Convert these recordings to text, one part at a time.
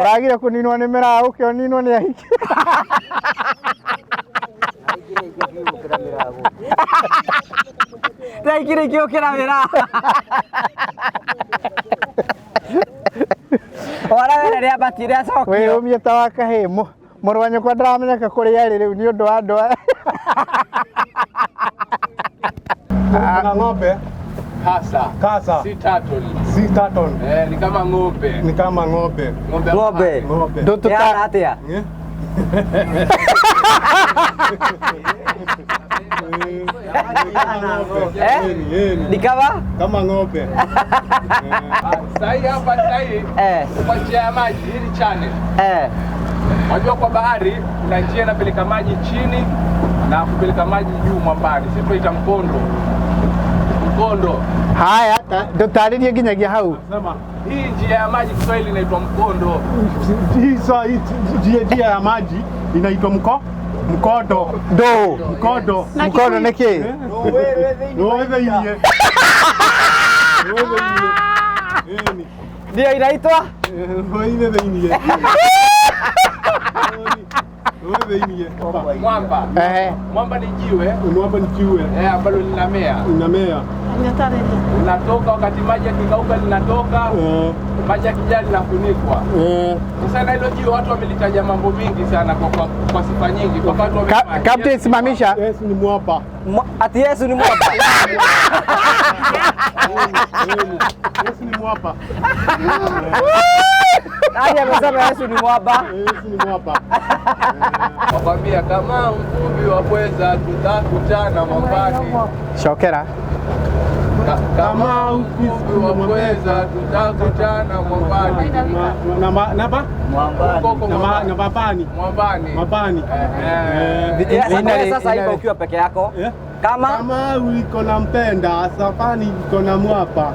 Ũragire kũninwo nĩ mĩraa ũkĩoninwo nĩ ahiki. Ndaikire ikĩũkĩra mĩraa. Wara wena rĩambatire acokio. Wĩyũmie ta wa kahĩĩ. Mũrũ wa nyũkwa ndaramenyeka kũrĩa arĩ rĩu nĩ ũndũ wa andũ aya. Kuna ng'ombe Kasa. Kasa. Si turtle. Si turtle. Eh, ni kama ng'ombe. Ni kama ng'ombe. Ng'ombe. Ng'ombe. Ng'ombe. Ndũtũta Ĩhana atĩa? Eh? Eh? Yeni, yeni. Ni kama? Kama ng'ombe. Sahi hapa sahi Eh. kwa njia ya maji hili channel. Eh. Unajua kwa bahari kuna njia inapeleka maji chini na kupeleka maji juu mwambani. Sisi tunaita mkondo. Mkondo. Haya, ndũtarĩrie nginyagia hau. Sema Hii njia ya maji Kiswahili inaitwa mkondo. hii saa hii njia njia ya maji inaitwa mkondo. Ndũ. Mkondo. Mkono nĩ kĩ? Rũĩ thĩiniĩ. Rũĩ thĩiniĩ. Ĩni. Ndio inaitwa? Rũĩ-inĩ thĩiniĩ. Rũĩ thĩiniĩ. Mwamba. Ehe. Mwamba ni jiwe Mwamba ni kiwe. eh, ambalo linamea. Inamea. Linatoka wakati maji yakikauka linatoka, Eh, maji yakijaa linafunikwa. eh. Sasa na hilo jiwe watu wamelitaja mambo mingi sana kwa sifa nyingi mpaka watu wamesema Captain simamisha. Yesu ni mwamba. Ati Yesu ni mwamba. Yesu ni mwamba. Nani amesema Yesu ni mwamba? Yesu ni mwamba. Wakwambia kama mvuvi wa pweza tutakutana mwambani. Cokera. Kama mvuvi wa pweza tutakutana mwambani. Na ma- na ba? Ukoko Na ma- na mwambani. mabani. Mwambani. Mabani. Eh, Yes, Ina- wewe sasa ina- ipo ukiwa peke yako. Eh? Kama Kama uliko na mpenda, safari iko na mwapa.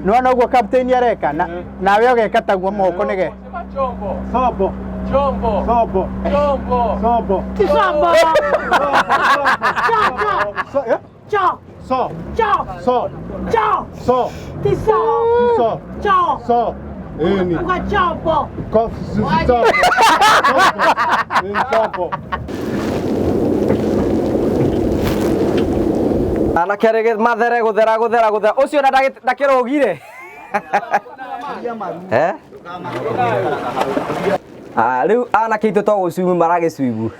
Nĩwona ũguo captain areka na nawe ũgeka taguo moko nĩge. Sema chombo. Sobo, Chombo. sobo, Chombo. sobo. Tisombo. So, eh? Cho. So, Cho. so, Cho. so, Tiso. so, Cho. so. Eni. Uka chombo. Ko, so, so. Eni, sobo. anake arĩ mathere gũthera gũthera gũthera ũcio na ndakĩrũgire. Eh? Ah, rĩu anake aitũ to gũcuimu maragĩcuimu.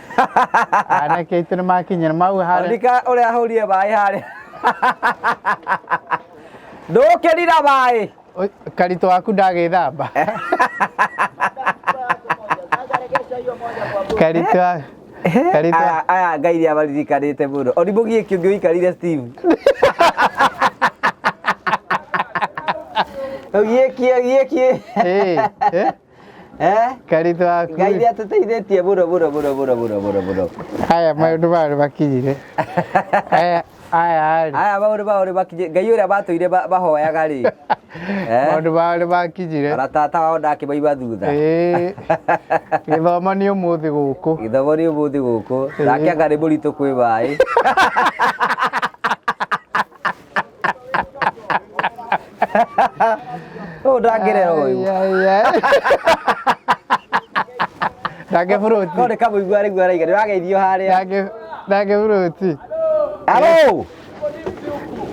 Anake aitũ nĩ makinyĩra mau harĩa. Andika ũrĩa ahũrire maĩ harĩa. Ndũkĩrira maĩ. Karitũ waku ndagĩthamba. Karitũ wa- Karitũ Aya aya Ngai nĩ amaririkanĩte mũno. Oni mũgiĩki ũngĩ ũikarire Steve. Ũgiĩki ũgiĩki. Eh, eh, Eh? Karitũ waku. Ngai nĩ atũteithĩtie mũno mũno mũno mũno mũno mũno mũno. Haya maũndũ mao nĩ makinyire. Aya aya rĩ. Aya maũndũ mao nĩ makinyire. Ngai ũrĩa matũire mahoyaga rĩ. Eh? Maũndũ mao nĩ makinyire. Ona tata wao ndakĩmaima thutha. Ĩĩ. Gĩthomo nĩ ũmũthĩ gũkũ. Gĩthomo nĩ ũmũthĩ gũkũ. Nake anga nĩ mũritũ kwĩ maĩ. Ũyũ ndangĩrera ũyũ. Ai, ai, ai. Ndangĩburuti. No nĩ kamũigua rĩu araiga nĩ ũrageithio harĩa. Ndangĩburuti. Alo!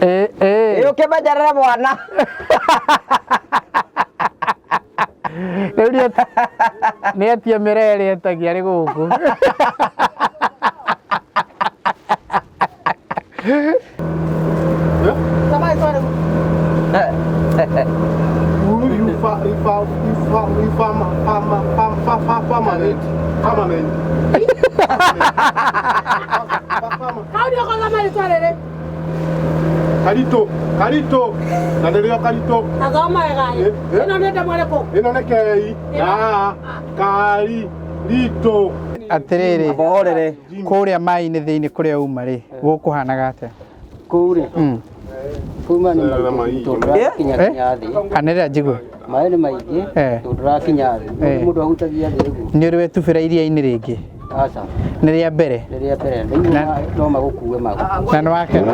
Ĩĩ, ĩĩ. Ĩ ũkĩmenyerere mwana. Rĩu nĩ etie mĩree ĩrĩa etagia arĩ gũkũ. You fa, you fa, you fa, you farmer, farmer, farm, farm, farmament, farmament. How do you call them rĩtwa rĩrĩ? Karito, karito, na nĩrĩo karito. Athoma wega ĩ. Eh, eh. Ĩno nĩ ndemwa ĩrĩkũ? Ĩno nĩ kei na kari rito. Atĩrĩrĩ, Mũhorere. kũrĩa maĩ-inĩ thĩinĩ kũrĩa uma rĩ, gũkũhanaga atĩa? Kũu rĩ, kuma nĩ maingĩ tondũ ndũrakinya Eh? kinya thĩ. Anĩrĩra njigue. Maĩ nĩ maingĩ Eh. tondũ ndũrakinya thĩ. Eh. Mũndũ ahutagia thĩ ũguo. Nĩ ũrĩ wetubĩra iria-inĩ rĩngĩ? Aca, Nĩ rĩa mbere nĩ rĩa mbere. Rĩu Na- no magũkue magũkue. na nĩ wakena.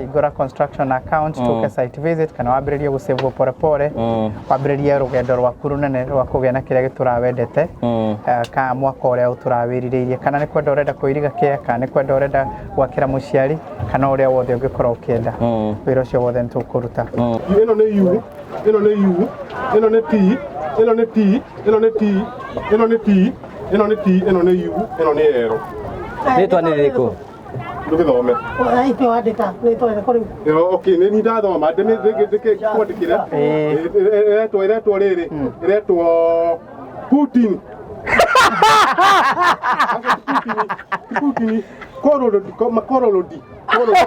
Hingũra construction account, tũke site visit kana wambĩrĩrie gũsave pore pore, wambĩrĩrie rũgendo rwaku rũnene rwa kũgĩa na kĩrĩa gĩtũraga wendete, kana mwaka ũrĩa ũtũraga wĩrirĩirie, kana nĩ kwenda ũrenda kũiriga kĩa, kana nĩ kwenda ũrenda gwakĩra mũciari, kana ũrĩa wothe ũngĩkorwo ũkĩenda, wĩra ũcio wothe nĩ tũkũruta. Ĩno nĩ U, ĩno nĩ U, ĩno nĩ T, ĩno nĩ T, ĩno nĩ T, ĩno nĩ T, ĩno nĩ T, ĩno nĩ U, ĩno nĩ L. Rĩtwa nĩ rĩrĩkũ? Ndũgĩthome. Itwe wandĩka rĩtwa rĩrĩkũ rĩu? Ĩyo, okay, nĩ niĩ ndathoma ndĩkwandĩkĩre. Ĩretwo ĩretwo rĩrĩ, ĩretwo Putin. Aca, ti Putin, ti Putin, Kororodi, Kororodi, Kororodi.